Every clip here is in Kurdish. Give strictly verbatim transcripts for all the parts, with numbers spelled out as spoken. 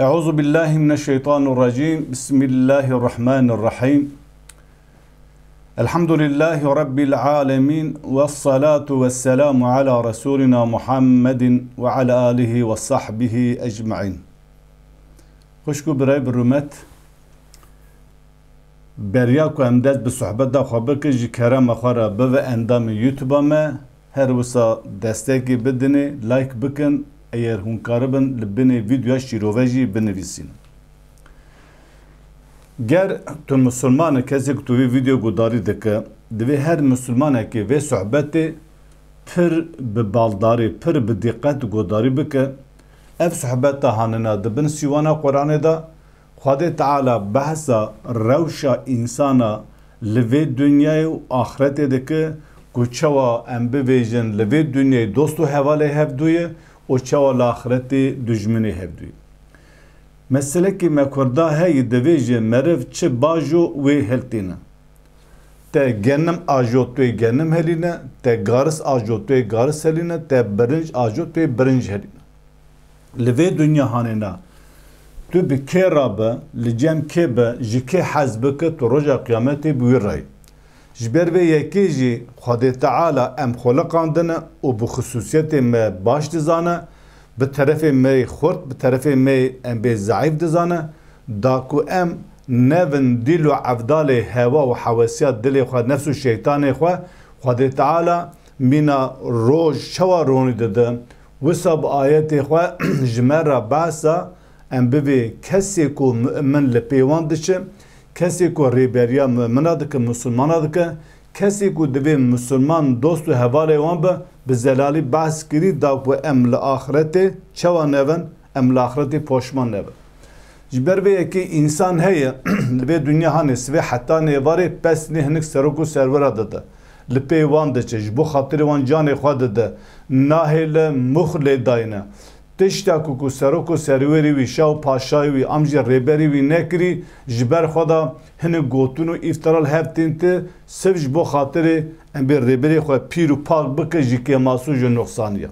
أعوذ بالله من الشيطان الرجيم. بسم الله الرحمن الرحيم. الحمد لله رب العالمين، والصلاة والسلام على رسولنا محمد وعلى آله وصحبه أجمعين. Xwişk û birayê bi rûmet, beriya ku em dest bi sohbeta xwe bikin, ji kerema xwe re bibe endamê YouTube-a me, her wisa destekê bidinê, like bikin, eger hûn karibin li binê vîdeoya şîrove jî binivîsînin. Ger tu misilman î, kesê ku tu vê vîdeo guhdarî dike, divê her misilmanekê vê sohbetê pir bi baldarî, pir bi dîqet guhdarî bike. Ev sohbeta hanina di bin sîwana Quranê de, Xwedê Teala behsa rewşa însana li vê dinyayê û axretê dike, ku çawa em bivêjin li vê dinyayê dost û hevalê hevdû ye û çawa li axretê dijminê hevdû ye. Meselekî me Kurda heye, divêje meriv çi bajo wê hiltîne. Te genim ajo tu yê genim helîne, te garis ajo tu yê garis helîne, te birinc ajo tu yê birinc helîne. Li vê dinya hanêna tu bi kê re be, li cem kê be, ji kê hez bike, tu roja qiyametê bi wî re yî. Ji ber vê yekê jî Xwedê Teala em xuliqandine û bi xisûsiyetê me baş dizane, bi terefê me yê xurt, bi terefê me yê em bê zeîf dizane, da ku em nevin dîl û evdalê hewa û hewesiya dilê xwe, nefs û şeytanê xwe, Xwedê Teala mîna roj çawa ronî dide, wisa bi ayetê xwe ji me re behsa em bivê kesê ku mu'min li pê wan diçe, kesê ku rêberiya mu'mina dike, misilmana dike, kesê ku divê misilman dost û hevalê wan be, bi zelalî behs kirî da ku em li axretê çawa nevin, em li axretê poşman nebin. Ji ber vê yekê însan heye, li vê dinya hanê sivê hetanê êvarê pesnê hinek serok û serwera dide. Li pê wan diçe, ji bo xatirê wan canê xwe dide, nahêle, mûx lê dayne. Tişta ku, ku serok û serwerê wî, şah û paşayê wî, am jî rêberê wî nekirî, ji ber xwe de hinek gotin û îftira li hev tên te, siv ji bo xatirê em bê rêberê xwe pîr û pak bike ji kêmasû, ji nuqsaniya.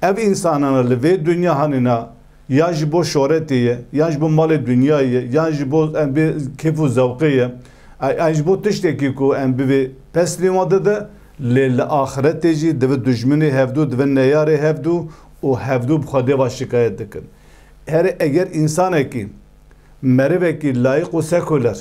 Ev însanana li vê dinya hanîna ya ji bo şoretê ye, ya ji bo malê dinyayê ye, ya ji bo em bê kêf û zewqê ye. Ay, ay ji bo tiştekî ku em bivê pesnê wan dide, lê li axretê jî divê dijminê hevdû, divê neyarê hevdû û hevdû bi Xwedê ve şikayet dikin. Herê eger însanekî, merivekî layîq û sekuler,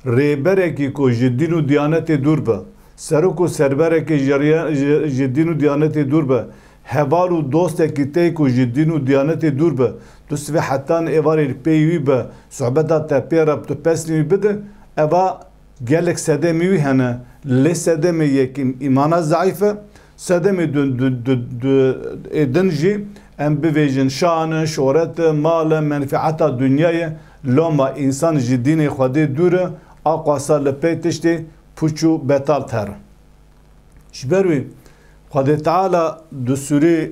rêberekî ku ji dîn û diyanetê dûr be, serok û serberekî ji riya-, ji, ji dîn û diyanetê dûr be, heval û dostekî tê ku ji dîn û diyanetê dûr be, tu sivê hetan êvarê li pê wî be, sohbeta te pê re tu pesnê wî bide, eva gelek sedemê wî hene, lê sedemê yekîm îmana zeîf e, sedemê du, du, du, du, ê din jî em bivêjin şan e, şoret e, mal e, menfeeta dinyayê, loma însan ji dînê Xwedê dûr e, a qasa li pê tiştê pûç û betal ter. Ji ber wî Xwedê Teala di sûrê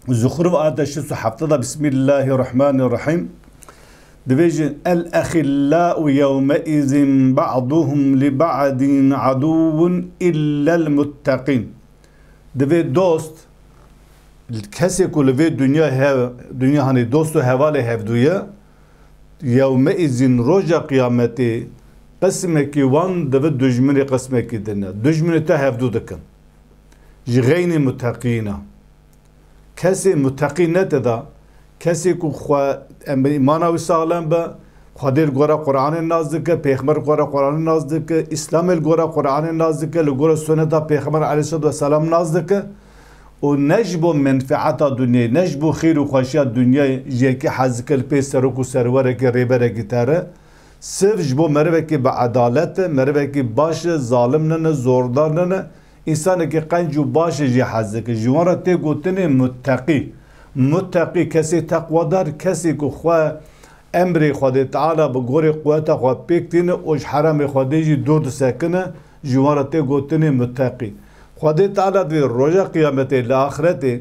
Zuxruf ayeta şêst û heft de, Bismillahirrahmanirrahim, divêjin, "El-exillâ'u yewmeizin ba'duhum li ba'din aduwwun illel mutteqîn." Divê dost, kesê ku li vê dinya hev-, dinya hanê dost û hevalê hevdû ye, yewmeizin roja qiyametê qismekî wan divê dijminê qismekî din e. Dijminê te hevdû dikin. Ji xeynê muteqîna. Kesê muteqî ne te da, kesê ku xwe em îmana wî saxlem be, Xwedê li gora Qur'anê nas dike, Pêxember li gora Qur'anê nas dike, Îslamê li gora Qur'anê nas dike, li gora suneta Pêxember aleyhisselatu vesselam nas dike û ne ji bo menfeeta dinyayê, ne ji bo xêr û xweşiya dinyayê ji yekî hez dike li pê serok û serwerekî, rêberekî te re, siv ji bo merivekî bi edalet e, merivekî baş e, zalim nine, zordar nine, Însanekî qenc û baş e jî hez dike. Ji wan re tê gotinê mutteqî. Mutteqî kesê teqwadar, kesê ku xwe emrê Xwedê Teala bi gorê quweta xwe pêk tîne û ji heramê Xwedê jî dûr disekine, ji wan re tê gotinê mutteqî. Xwedê Teala divê roja qiyametê li axretê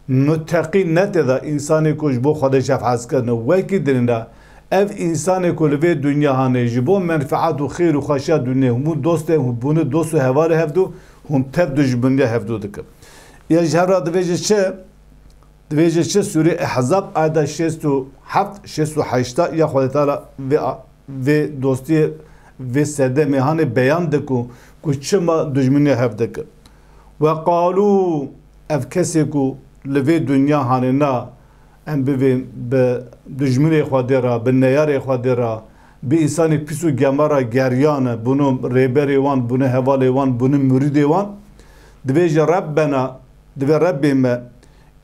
Muteqî ne tê de, însanê ku ji bo Xwedê şefhet kirine. Wekî dinê de, ev însanê ku li vê dinya hanê ji bo menfeet û xêr û xweşiya dinyê hûn dostê, hûn bûne dost û hevalê hevdû, hûn tev dijminiya hevdû dikin. Ya ji hev re divêje çi? Divê ji çi Sûrê Ehzab ayeta şêst û heft, şêst û heşta ya Xwedê Teala vê, vê dostiyê, vê sedemê hanê beyan de ku, ku çima dijminê hev dike. Ve qalû, ev kesê ku li vê dinya hanê na, em bivên bi dijminê xwe dê re, bi neyarê xwe dê re, bi însanê pîs û gema re geriyane, bûne rêberê wan, bûne hevalê wan, bûne murîdê wan, divê ji Rebbena, divê Rebbê me,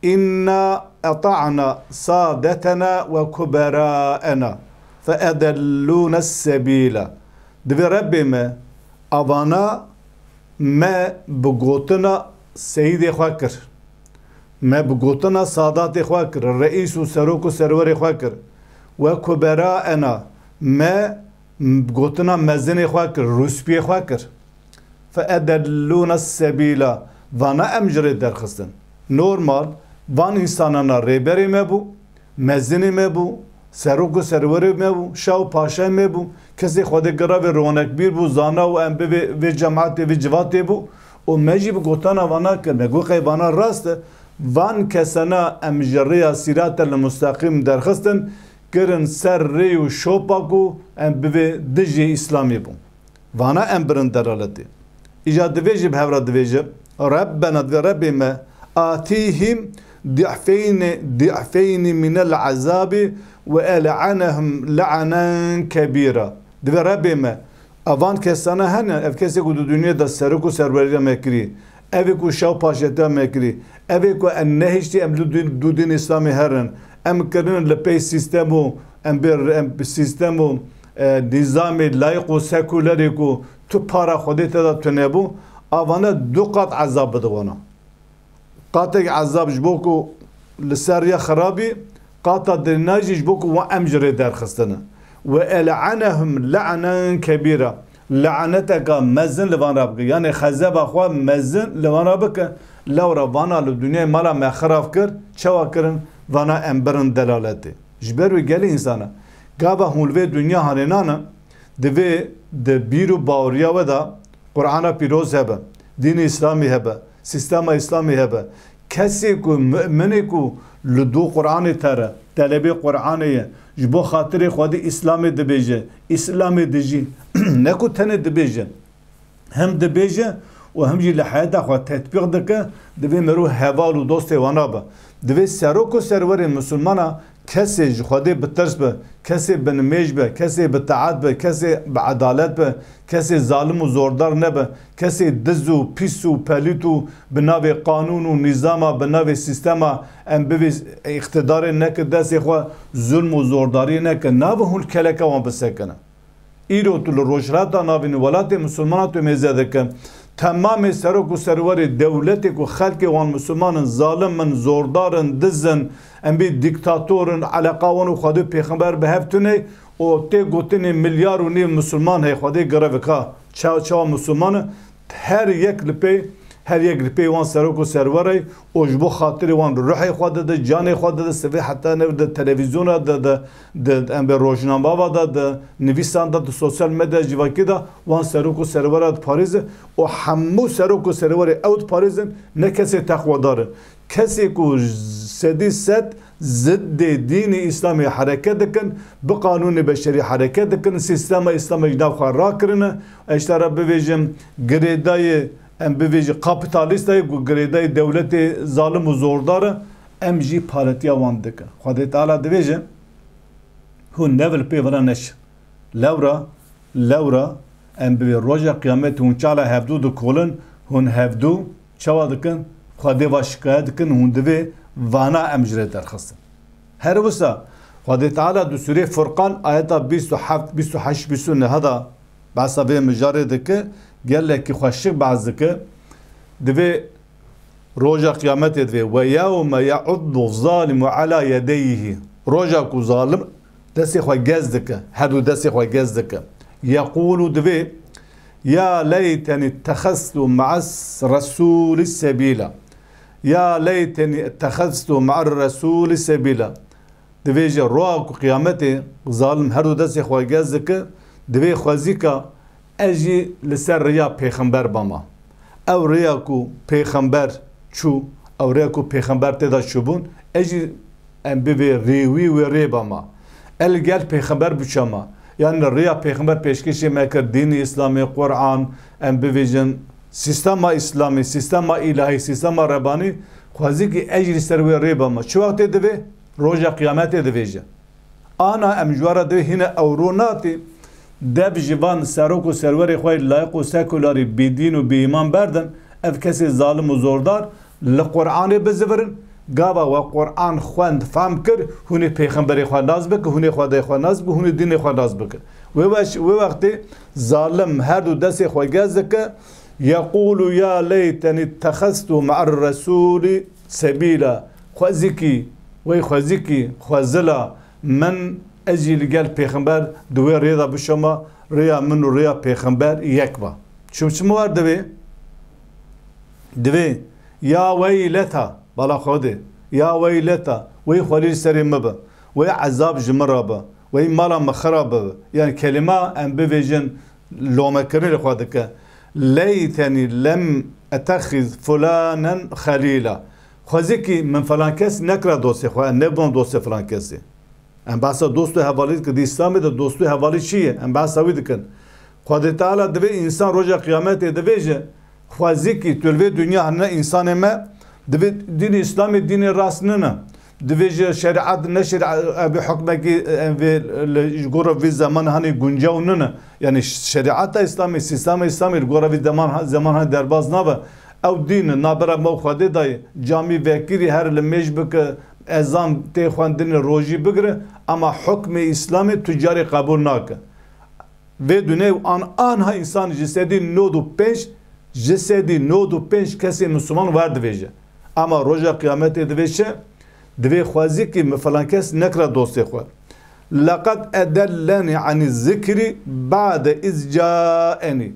inna eta'na sadetena ve kuberaena fe edellûne sebîla. Divê Rebbê me, avana me bi gotina seyîdê xwe kir. Me bi gotina sadatê xwe kir, reîs û serok û serwerê xwe kir. Ve kuberaena, me bi gotina mezinê xwe kir, rûspiyê xwe kir. Fe edellûne sebîla. Vana em ji rê derxistin. Normal, van însanana rêberê me bû, mezinê me bû, serok û serwerê me bû, şah û paşayê me bû, kesê Xwedê giravê ronekbîr bû, zana û em bivê vê cemaetê, vê civatê bû û me jî bi gotana vana kir. Me got qey vana rast e. Van kesana em ji rêya sîrate li mustaqîm derxistin, kirin ser rê û şopa ku em bivê dijî Îslamê bû. Vana em birin delaletê. Îca divê jî bi hev re divêje, Rebbena, divê Rebbê me, atîhîm di'feynî, di'feynî minel ezabî ve el'anehum le'nen kebîra. Divê Rebbê me, evan kesana hene, ev kesê ku di dinyê de serok û serweriya me kirî, evê ku şah û paşetiya me kirî, evê ku em nehiştî em li dû-, dû din Îslamê herin, em kirinin li pey sîstem û em bê, em bi sîstem û, e, nîzamê layîq û sekulerê ku tu para Xwedê te de tunebû, avane du qat ezab bide wana. Qatek ezab ji bo ku li ser ya xirabî, qata dirina jî ji bo ku wan em ji rê derxistine. Ve el'anehum le'nen kebîra. Laneteka mezin li van re bike. Yanê xezeba xwe mezin li van re bike. Lewra vana li dinyayê mala me xirab kir, çawa kirin? Vana em birin delaletê. Ji ber wê gelê însana. Gava hûn li vê dinya hanê nane, divê di bîr û baweriya we de Qur'ana pîroz hebe, dînê Îslamî hebe, sîstema Îslamî hebe. Kesê ku, mu'minê ku li dû Qur'anê te re, telebê Qur'anê ye, ji bo xatirê Xwedê Îslamê dibêje, Îslamê dijî, ne ku tenê dibêje, hem dibêje û hem jî li heyata xwe tetbîq dike, divê mero heval û dostê wana be. Divê serok û serwerê misilmana kesê ji Xwedê bi tirs be, kesê bi nimêj be, kesê bi taat be, kesê bi edalet be, kesê zalim û zordar nebe, kesê diz û pîs û pelît û bi navê qanûn û nîzama, bi navê sîstema em bivê îqtidarê neke destê xwe, zulm û zordariyê neke. Nave hûn keleke wan bisekine. Îro tu li Rojhilata Navîn û welatê misilmana tu mêze dike. Temamê serok û serwerê dewletê ku xelkê wan misilman in, zalim in, zordar in, diz in, em bê dîktator in, eleqa wan û Xwedê pêxember bi hev tune û tê gotinê milyar û nîv misilman hey Xwedê girevik ha. Ça-, çawa misilman in? Her yek li pê, her yek li pê wan serok û serwerê û ji bo xatirê wan ruhê xwe dide, canê xwe dide, sivê heta nev di televîzyona de, de, di, em bê rojnamava de, di nivîsan de, di sosyal medya civakî de wan serok û serwera diparêze û hemû serok û serwerê ew diparêzin, ne kesê texwedar in. Kesê ku sedî sed ziddê dînê Îslamê hereket dikin, bi qanûnê beşerî hereket dikin, sîstema Îslamê ji nav xwe rakirine. Ez ji te re bivêjim, girêdayê, em bivêjin, kapîtalîst e, ku girêdayê dewletê zalim û zordar e, em jî paretiya wan dikin. Xwedê Teala divêje, hûn nev li pê vira neşin. Lewra, lewra, em bi vê roja qiyametê hûn çala hevdû dikolin, hûn hevdû çawa dikin? Xwedê va şikayet dikin, hûn divê vana em ji rê derxistin. Her wisa Xwedê Teala di Sûrê Furqan ayeta bîst û heft, bîst û heşt, bîst û neh de behsa vê mijarê dike, gelekî xweşik behs dike. Divê roja qiyametê divê, "Ve yewme ye'uddu zalimu ala yedeyhi." Roja ku zalim destê xwe gez dike, her du destê xwe gez dike. Yeqûlu divê, "Ya leyteni ittexeztu ma'as resûlî sebîla." Ya leyteni ittexeztu ma'ar resûlî sebîla. Divê ji roja ku qiyametê zalim her du destê xwe gez dike, divê xwezîka ez jî li ser rêya pêxember bama. Ew rêya ku pêxember çû, Ew rêya ku pêxember tê de çûbûn, ez jî em bivê rêwî wê rê bama. Ez li gel pêxember biçama. Yani rêya pêxember pêşkêşê me kir, dînê Îslamê, Quran, em bivêjin, sîstema Îslamê, sîstema îlahî, sîstema Rebanî, xwezî ki ez jî li ser wê rê bama. Çi wextê divê? Roja qiyametê divêje. Ana em ji we re divê hîne ewro natê. Dev ji van serok û serwerê xwe yê layiq û sekularî bêdîn û bêîman berdin, ev kesê zalim û zordar li Quranê bizivirin. Gava we Quran xwend, fehm kir, hûn ê pêxemberê xwe nas bikin, hûn ê Xwedayê xwe nas bikin, hûn ê dînê xwe nas bikin. Wê weş-, wê wextê zalim her du destê xwe gez dike, yeqûlu ya leytenî ittexeztu me'er resûlî sebîla. Xwezikî, wey xwezikî, xwezila min, ez jî li gel pêxember di wê rê de bişoma, rêya min û rêya pêxember yek ba. Çim çim war divê? Divê, ya weyleta, bala Xwedê, ya weyleta, wey xwelî li serê min be, wey ezab ji min re be, wey mala min xira be. Yani kelîma em bivêjin lomekirinê li xwe dike. Leytenî lem etexiz fulanen xelîla. Xwezikî min filan kes nekira dostê xwe, ez nebûm dostê filan kesê. Em behsa dost û hevalî dikin. Di Îslamê de dost û hevalî çi ye? Em behsa wî dikin. Xwedê Teala divê însan roja qiyametê divêje, xwezîkî tu li vê dinya hene însanê me, divê dînê Îslamê dînê rast nine. Divê ji şerîet ne şerîet, ev hukmekî, ev vê li, ji gora vî zeman hanê guncaw nine. Yani şerîeta Îslamê, sîstema Îslamê li gora vî zeman, zeman hanê derbas nabe. Ew dîn nabera me û Xwedê dayê. Camî vekirî her li mêj bike, ezan tê xwendinê rojî bigire, ama hukmê Îslamê tu carê qebûl nake. Vê dunê û an, anha însan ji sedî nod û pênc, ji sedî nod û pênc kesê Misliman werdivêje. Ama roja qiyametê divê çi? Divê xwezîkî min filan kes nekira dostê xwe. Leqed edellenî anî zikrî ba'de iz caenî.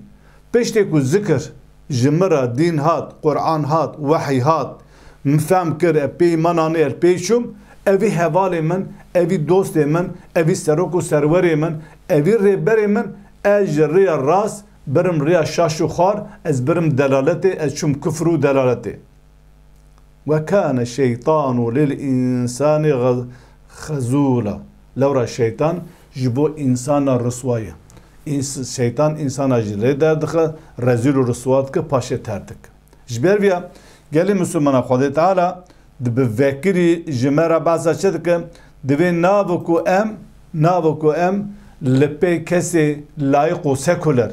Piştê ku zikir ji min re dîn hat, Quran hat, wehî hat, min fehm kir, ez pê îman anî, ez pê çûm, evî hevalê min, evî dostê min, evî serok û serwerê min, evî rêberê min, ez ji rêya rast birim rêya şaş û xar, ez birim delaletê, ez çûm kufr û delaletê. Ve kâne şeytanu lil insani xez-, xezûla. Lewra şeytan ji bo însana riswa ye. Îns-, şeytan însana ji rê derdixe, rezîl û riswa dike, paşê ter dike. Ji ber vîya gelê Mislimana Xwedê Teala di bi vekirî ji me re behsa çi dike? Divê nav ku em, nav ku em li pê kesê layiq û sekuler,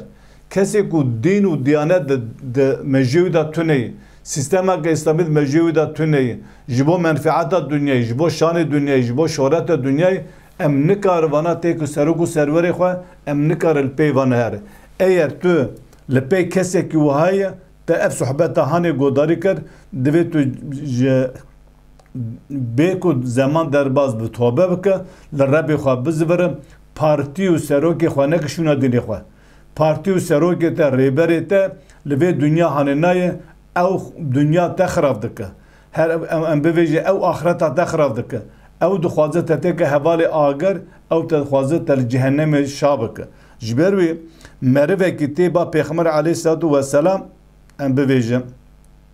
kesê ku dîn û diyanet di, di mejiyê wî de tune ye, sîstemeke Îslamî di mejiyê wî de tune ye, ji bo menfeeta dinyayê, ji bo şanê dinyayê, ji bo şohreta dinyayê, em nikarin vana têk û serok û serwerê xwe, em nikarin li pê vana here. Eger tu li pê kesekî wiha ye, te ev sohbeta hanê godarî kir, divê tu ji bê ku zeman derbas bi tobe bike, li Rebê xwe bizivire, partî û serokê xwe neke şûna dînê xwe. Partî û serokê te, rêberê te li vê dinya hanê nayê, ew dinya te xirab dike. Her ew, em, em bivêjin, ew axireta te xirab dike. Ew dixwaze te têke hevalê agir, ew te dixwaze te li cehennemê şa bike. Ji ber wê merivekî tê ba Pêxember aleyhisselatu vesselam, em bivêjin,